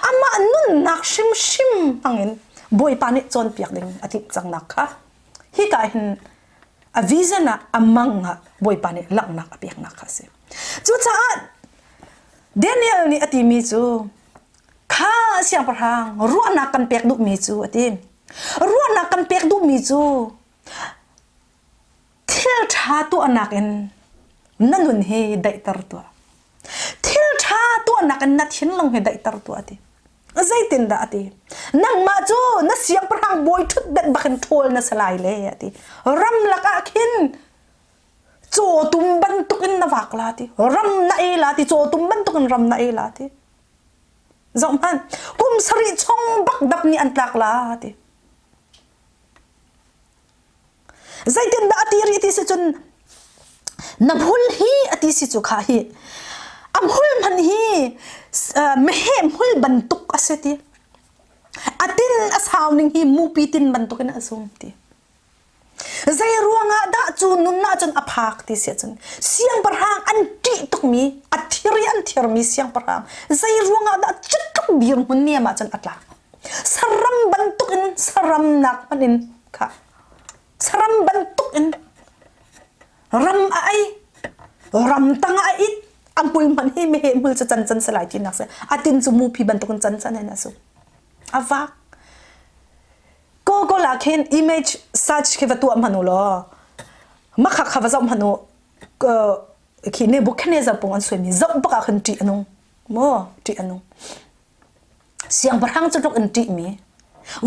amah nunnak hrimhrim hmangin Bawipa nih cawnpiak ding a timh cangnak kha hika hin a vision ah a mang ah Bawipa nih langhnak a peknak kha a si cucaah Daniel nih a timi cu kha siangpahrang ruahnak kan pek duhmi cu a ti Ruahnak kan pek duhmi cu thil ṭha tuahnak in na nun hi daihter tuah. Thil ṭha tuahnak in na thinlung hi daihter tuah a ti. Zeitindah a ti? Nangmah cu na siangpahrang bawi ṭhutdenh bak in ṭhawl na si lai le a ti. Ramlak ah khin cawtum bantukin na vak la ti. Ram na ei la ti. Cawtum bantukin ram na ei la ti. Zohhmanh, kum sarih chung bak dap nih an tlak la ti. Zeitindah a ti rih ti si cun na hmul hi a ti si cu kha hi a hmul hman hi meheh hmul bantuk a si ti. A tin a sau ning hi mupi tin bantukin a zum ti. Zei ruangah dah cu nun ahcun a phak ti si ahcun siangpahrang an ṭih tukmi a thir i an thirmi siangpahrang zei ruangah dah cutluk dirhmun niam ahcun a tlak. Saram bantukin saram nak hmanh in kha saram bantukin ram a ei ram tang a it a hmul hmanh hi meheh hmul cu can can si lai tinak si a tin cu mupi bantukin can can in a su a vak Google ah khin image search khi va tuah hmanh u law makha kha va zoh hmanh u khi Nebuchadnezzar pung an suaimi zoh bak ah khin ṭih a nung maw ṭih a nung siangpahrang cu tluk in ṭihmi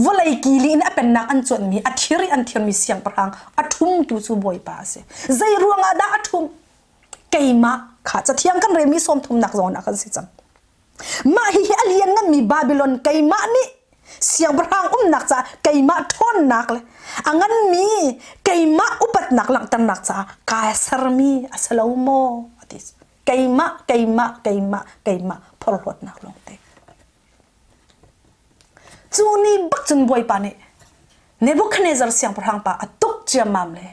vawlei kili in a pennak an cuanhmi a thir i an thirmi siangpahrang a ṭhumtu cu Bawipa a si zei ruangah dah a ṭhum keimah kha cathiang kan relmi sawmthumnak zawn ah kan si cang Mah hihi a liannganmi Babilon keimah nih siangpahrang umnak caah keimah ṭhawnnak le a nganmi keimah upatnak langhternak caah kaa sermi a si lo maw? a ti. Keimah, keimah, keimah, keimah phorhlawtnak lawngte. Cu ni bak cun Bawipa nih Nebuchadnezzar siangpahrang pa a tuk ciammam le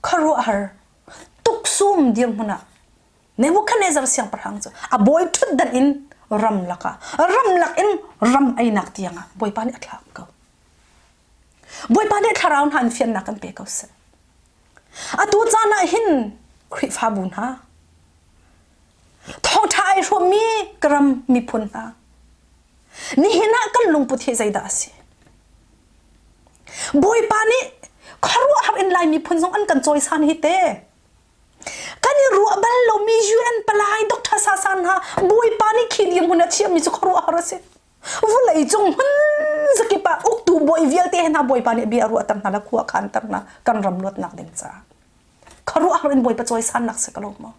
khuaruahhar tuksum dirhmun ah Nebuchadnezzar siangpahrang cu a bawi ṭhutdan in ramlak ah ramlak in ram einak tiangah Bawipa nih a thlak ko. Bawipa nih thlarau hna in fiannak kan pe ko seh. Atu caan ah hin Khrihfabu hna thawngṭha ai hrawmmi ka ram miphun hna nihin ah kan lungput hi zeidah a si? Bawipa nih khuaruahhar in Lai miphun zong an kan cawisan hi te. Kan i ruah bal lomi UN palai Dr. Sasan hna Bawipa nih khi dirhmun a chiahmi cu khuaruahhar a si. Vulei cung hmun zakip ah uktu bawi vialte hna Bawipa nih bia a ruahter hna le khua khanter hna kan ram luatnak ding caah. Khuaruahhar in Bawipa cawisannak si ko lo maw?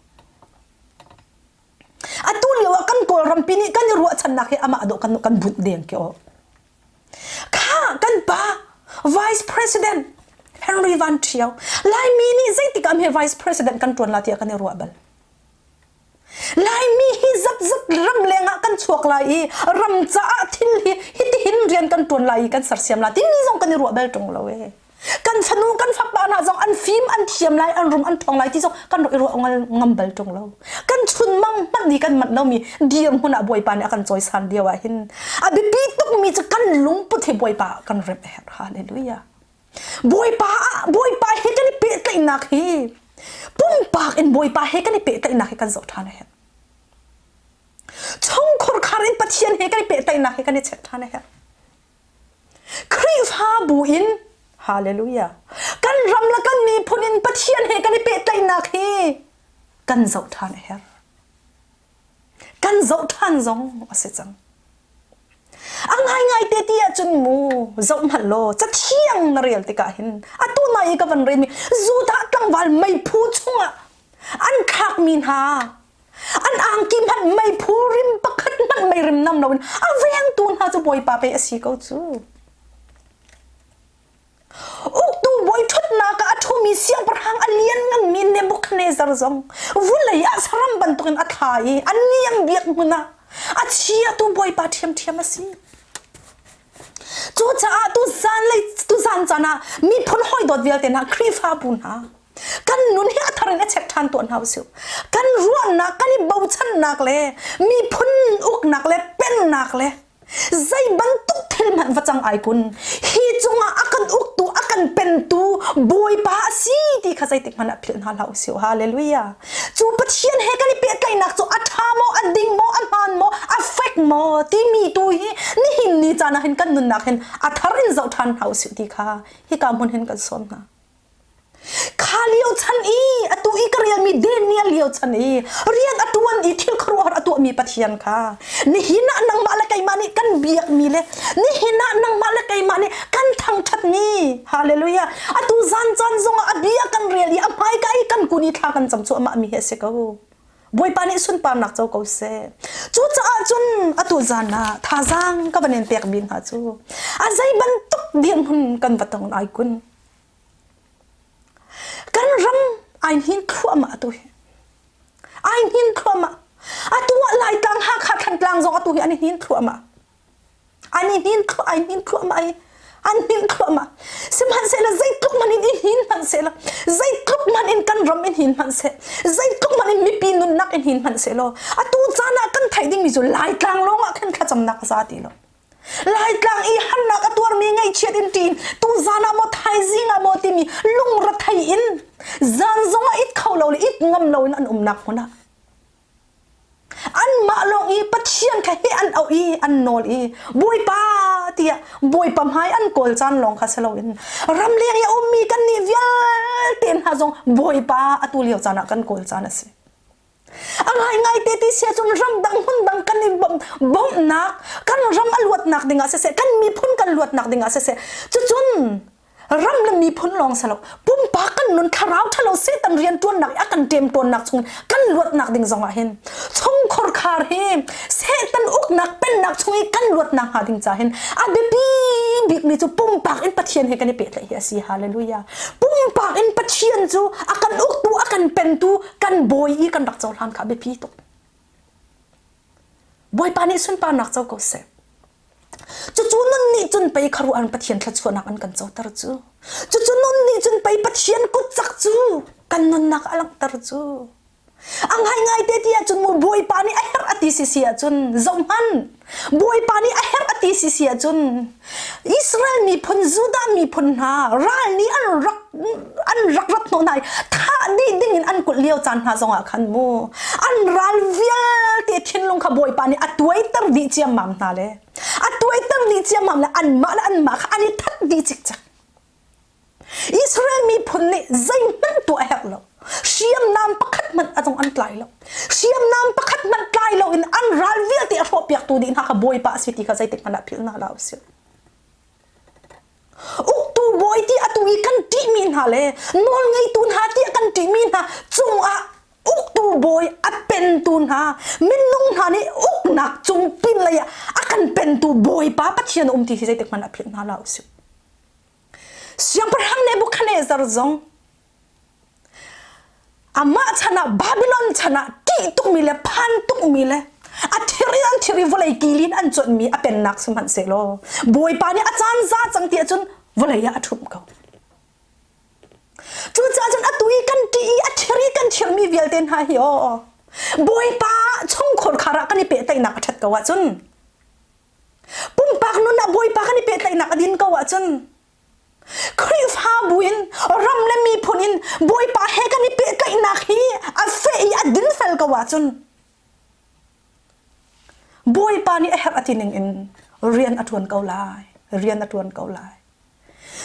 Atu lio ah kan Kawlrampi nih kan i ruahchannak hi amah dawh kan kan bunh deng ki aw. Kha kan pa Vice President Henry Van Thio Laimi nih zeitik ah hme Vice President kan ṭuan la tiah kan i ruah bal. Laimi hi zatzat ramleng ah kan chuak lai i ram caah thil hi hitihin rian kan ṭuan lai i kan sersiam lai timi zong kan i ruah bal ṭung lo ee. Kan fanu kan fapa hna zong an fim an thiam lai an rum an ṭhawng lai ti zong kan rak i ruah ngam bal ṭung lo. Kan chunmang hmanh nih kan manh lomi dirhmun ah Bawipa nih a kan cawisan lio ah hin a biapi tukmi cu kan lungput hi Bawipa ah kan remh a herh. Hallelujah. Bawipa ah Bawipa he kan i pehtlaihnak hi pumpak in Bawipa he kan i pehtlaihnak hi kan zoh ṭhan a herh. Chungkhur khar in Pathian he kan i pehtlaihnak hi kan i check ṭhan a herh. Khrihfabu in Hallelujah kan ram le kan miphun in Pathian he kan i pehtlaihnak hi kan zoh ṭhan a herh. Kan zoh ṭhan zong a si cang. A ngaingai te ti ahcun mu zoh hmanh law cathiang na rel tikah hin atu nai i ka van relmi Judah tlangval meiphu chungah an thlakmi hna an angki hmanh meiphu rim pakhat hmanh mei rim nam loin a vengtu hna cu Bawipa pei a si ko cu. Uktu bawi ṭhutnak ah a ṭhumi siangpahrang a liannganmi Nebuchadnezzar zong vulei ah saram bantukin a thla i a niam biak hmun ah a chiatu bawipa ṭhiamṭhiam a si. Cucaah tuzanlei tuzan caan ah miphun hawi dawt vialte hna Khrihfabu hna kan nun hi a thar in a check ṭhan tuah hna usih. Kan ruahnak kan i bochannak le miphun uknak le pennak le Zei bantuk thil hmanh va cang ai kun hi cungah a kan uktu a kan pentu Bawipa a si ti kha zeitik hmanh ah philh hna hlah usih hallelujah cu Pathian he kan i pehtlaihnak cu a ṭha maw a ding maw a hmaan maw a fek maw timi tu hi nihin ni caan ah hin kan nunnak hin a thar in zoh ṭhan hna usih ti kha hika hmun hin kan sawm hna Kha lio chan i atu i ka relmi Daniel lio chan i rian a ṭuan i thil khuaruahhar a tuahmi Pathian kha nihin ah nangmah le keimah nih kan biakmi le nihin ah nangmah le keimah nih kan thangṭhatmi hallelujah atu zan caan zongah a bia kan rel i a hmaika i kan kun i thla kan cam cu amah mi hi a si ko Bawipa nih sunparnak co ko seh. Cucaah cun atu zan ah thazaang ka van in pek mi hna cu a zei bantuk dirhmun kan va tong ai kun. Kan ram ai hnin thluahmah atu hi. Ai hnin thluahmah. Atu ah Laitlang Hakha Thantlang zong atu hi an i hnin thluahmah. An i hnin thluah ai hnin thluahmah i an hnin thluahmah. Sihmanhsehlaw zeitluk hmanh in i hnin hmanhsehlaw zeitluk hmanh in kan ram in hnin hmanhseh zeitluk hmanh in mipi nunnak in hnin hmanhsehlaw atu caan ah kan theih dingmi cu Laitlang lawng ah khin thlacamnak a za ti lo. Laitlang i harnak a tuarmi ngaihchiat in ṭin tuzan ah maw thaizing ah maw timi lungrethei in zan zongah it kho lo le it ngam loin an umnak hmun ah anmah lawng i Pathian kha hi an auh i an nawl i Bawipa tiah Bawipa hmai an kawl caan lawng kha si loin ramleng i a ummi kannih vialte hna zong Bawipa atu lio caan ah kan kawl caan a si. A ngaingai te ti sia cun ramdang hmundang kan i bawmhnak kan ram a luatnak dingah siseh kan miphun kan luatnak dingah siseh cucun ram le miphun lawng si lo pumpak kan nun thlarau ṭhalo Satan rianṭuannak i a kan ṭemṭawnnak chung kan luatnak ding zongah hin chungkhur khar hi Satan uknak pennak chung i kan luatnak hnga ding ca hin a biapi bikmi cu pumpak in Pathian he kan i pehtlaih hi a si hallelujah pumpak in Pathian cu a kan uktu a kan pentu kan bawi i kan rak cohlan kha biapi tuk. Bawipa nih sunparnak co ko seh. Cucu nun nih cun pei kharuan Pathian thluachuahnak an kan coter cu. Cucu nun nih cun pei Pathian kutcak cu kan nunnak a langhter cu. A ngaingai te ti ahcun mu Bawipa nih a herh a ti sisi ahcun zohhmanh Bawipa nih a herh a ti sisi ahcun Israel miphun Judah miphun hna ral nih an rak an rak rat hnawh hna i thah dih ding in an kulh lio caan hna zongah khan mu an ral vialte thinlung kha Bawipa nih a tuaiter dih ciammam hna le a tuaiter dih ciammam le anmah le anmah kha an i that dih cikcek Israel miphun nih zeihmanh tuah a herh lo. Hriamnam pakhat hmanh a zong an tlai lo. Hriamnam pakhat hmanh tlai loin an ral vialte a hrawhpiaktu dih hna kha Bawipa a si ti kha zeitik hmanh ah philh hna hlah usih. Uktu bawi ti atu i kan ṭihmi hna le nawlngeitu hna ti kan ṭihmi hna cungah uktu bawi a pentu hna minung hna nih uknak cung pin lei ah a kan pentu Bawipa Pathian a um ti hi zeitik hmanh ah philh hna hlah usih. Siangpahrang Nebuchadnezzar zong Amah chan ah Babylon chan ah ṭih tukmi le phan tukmi le a thir in an thir i vawlei kil in an cawnhmi a pennak sihmanhsehlaw Bawipa nih a caan za cang ti ahcun vawlei ah a ṭhumh ko. Cucaah cun atu i kan ṭih i a thir i kan thirmi vialte hna hi aw Bawipa chungkhur khar ah kan i pehtlaihnak a ṭhat ko ahcun pumpak nun ah Bawipa kan i pehtlaihnak a din ko ahcun Khrihfabu in ram le miphun in Bawipa he kan i pehtlaihnak hi a feh i a dinfel ko ahcun Bawipa nih a herh a ti ning in rian a ṭuan ko lai rian a ṭuan ko lai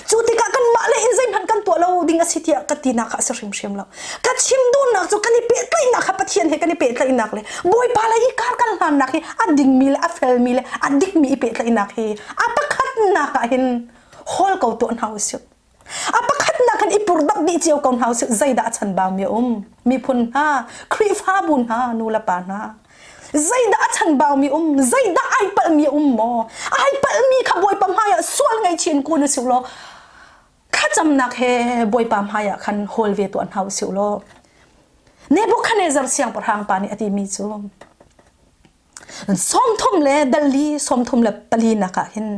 cu tikah kanmah le in zeihmanh kan tuah lo ding a si tiah ka tinak kha a si hrimhrim lo ka chim duhnak cu kan i pehtlaihnak kha Pathian he kan i pehtlaihnak le Bawipa le i kar kan hlannak hi a dingmi le a felmi le a dikmi i pehtlaihnak hi a pakhatnak ah hin hawl ko tuah hna usih a pakhatnak hin i purdap dih cio ko hna usih zeidah a chanbaumi a um miphun hna Khrihfabu hna nu le pa hna zeidah a chanbaumi um zeidah ai palhmi a um maw ai palhmi kha Bawipa hmaiah sual ngaihchih in kun usih law thlacamnak he Bawipa hmaiah khan hawl ve tuah hna usih law Nebuchadnezzar siangpahrang pa nih a timi cu 30 le dali 34 nak ah hin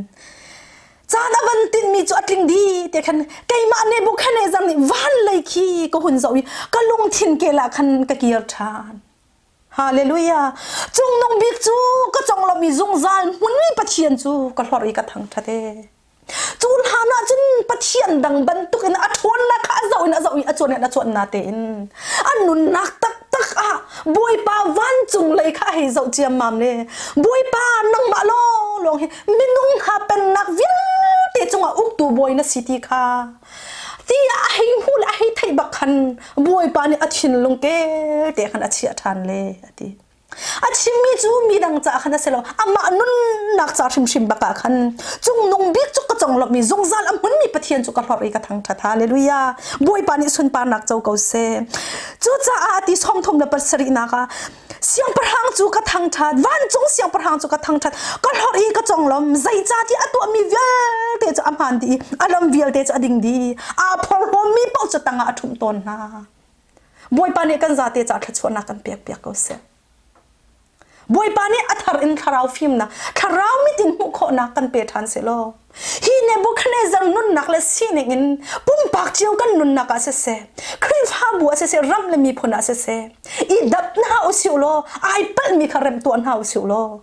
caan a van tinhmi cu a tling dih te khan keimah Nebuchadnezzar nih van lei khi ka hun zoh i ka lungthin kel ah khan ka kir ṭhan. Hallelujah! Cungnung bik cu ka conglawmh i zungzal hmunmi Pathian cu ka hlorh i ka thangṭhat ee. Cu hlan ah cun Pathian dang bantukin a ṭhawnnak kha a zoh in a zoh i a cuan in a cuan natein a nunnak taktak ah Bawipa vancung lei kha a hei zoh ciammam le Bawipa nangmah lawnglawng hi minung hna pennak vialte cungah uktu bawi na si ti kha tiah a hei hmuh le a hei theih bak khan Bawipa nih a thinlung kelte khan a chiah ṭhan le a ti. A chimmi cu midang caah khan a si lo. Amah nunnak ca hrimhrim bak ah khan cungnung bik cu ka conglawmh i zungzal a hmunmi Pathian cu ka hlorh i ka thangṭhat. Hallelujah. Bawipa nih sunparnak co ko seh. Cucaah ti 37nak ah siangpahrang cu ka thangṭhat, vancung siangpahrang cu ka thangṭhat, ka hlorh i ka conglawm, zeicahtiah a tuahmi vialte cu a hmaan dih i a lam vialte cu a ding dih. Aa phorhlawmmi paoh cu tangah a ṭhumh tawn hna. Bawipa nih kan zate caah thluachuahnak kan pek piak ko seh. Bawipa nih a thar in thlarau fimnak, thlarau mit in hmuh khawhnak kan pe ṭhan seh law. Hi Nebuchadnezzar nunnak le sining in pumpak cio kan nunnak ah siseh, Khrihfabu ah siseh, ram le miphun ah siseh, i dap hna usih law, ai palhmi kha remh tuah hna usih law,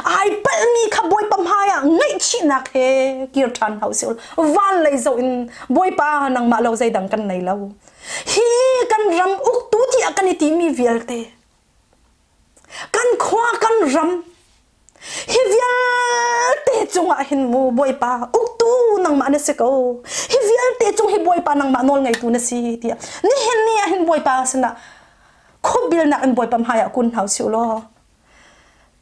Ai palhmi kha Bawipa hmaiah ngaihchihnak he kir ṭhan hna usih. Van lei zoh in Bawipa nangmah lo zeidang kan nei lo. Hi kan ram uktu tiah kan i timi vialte kan khua kan ram hi vialte cungah hin mu Bawipa uktu nangmah na si ko. Hi vialte cung hi Bawipa nangmah nawl ngeitu na si tiah nihin ni ah hin Bawipa sinah khuabilnak in Bawipa hmaiah kun hna usih law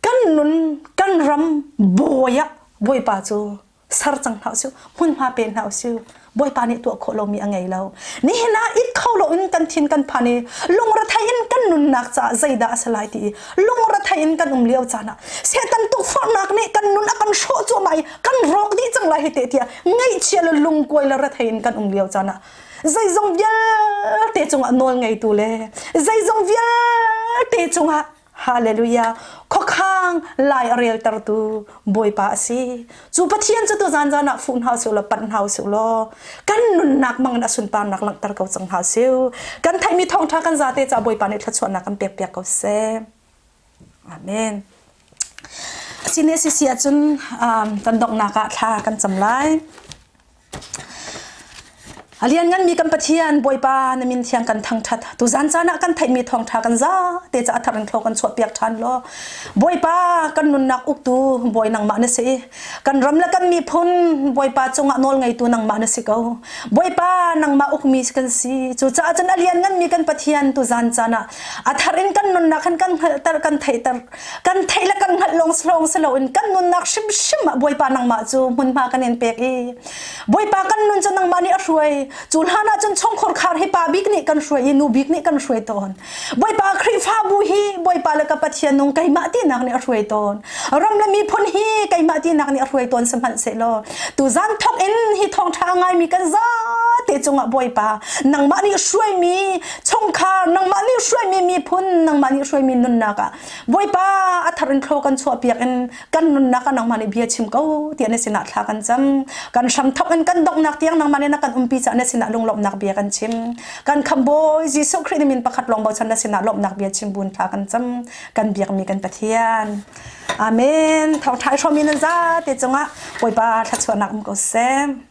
Kan nun, kan ram bawi ah Bawipa cu ser cang hna usih, hmunhma pe hna usih. Bawipa nih tuah khawh lomi a ngei lo. Nihin ah it kho loin kan thin kan phan i lungrethei in kan nunnak caah zeidah a si lai ti i lungrethei in kan um lio caan ah Satan tukforhnak nih kan nun a kan hrawh cuahmah i kan rawk dih cang lai hi te tiah ngaihchia le lungkuai le rethei in kan um lio caan ah zeizong vialte cungah nawl ngeitu le zeizong vialte cungah Hallelujah. Khuakhang lai a reltertu Bawipa a si. Cu Pathian cu tu zan zan ah fuh hna usih law panh hna usih law kan nunnak mang in a sunparnak langhter ko cang hna usih. Kan theihmi thawngṭha kan zate caah Bawipa nih thluachuahnak kan pek piak ko seh. Amen. Sine sisi ahcun um, kan donghnak ah thla kan cam lai. A liannganmi kan Pathian Bawipa na min thiang kan thangṭhat. Tuzan caan ah kan theihmi thawngṭha kan zate ca a thar in thlaw kan chuahpiak ṭhan law Bawipa kan nunnak uktu Bawi nangmah na si. Kan ram le kan miphun Bawipa cungah nawl ngeitu nangmah na si ko. Bawipa nangmah ukmi kan si. Cucaah cun a liannganmi kan Pathian tuzan caan ah a thar in kan nunnak han kan hngalhter kan theihter kan theih le kan hngalh lawng lawng si loin kan nunnak hrimhrim ah Bawipa nangmah cu hmunhma kan in pek i Bawipa kan nun cu nangmah nih a hruai. Cu hlan ah cun chungkhur khar hi pa bik nih kan hruai i nu bik nih kan hruai tawn. Bawipa Khrihfabu hi Bawipa le ka Pathian nung keimah tinak nih a hruai tawn. Ram le miphun hi keimah tinak nih a hruai tawn sihmanhsehlaw tuzan thok in hi thawngṭha a ngaimi kan zate cungah Bawipa nangmah nih hruaimi chungkhar nangmah nih hruaimi miphun nangmah nih hruaimi nunnak ah Bawipa a thar in thlo kan chuahpiak in kan nunnak ah nangmah nih bia chim ko tiah na sinah thla kan cam kan hramthok in kan donghnak tiang nangmah nih na kan umpi caah na sinah lunglawmhnak bia kan chim kan khambawi Jesuh Khrih min pakhat lawng bochan na sinah lawmhnak bia chim bun thla kan cam kan biakmi kan Pathian Amen thawngṭha i hrawmi nan zate cungah Bawipa thluachuahnak um ko seh.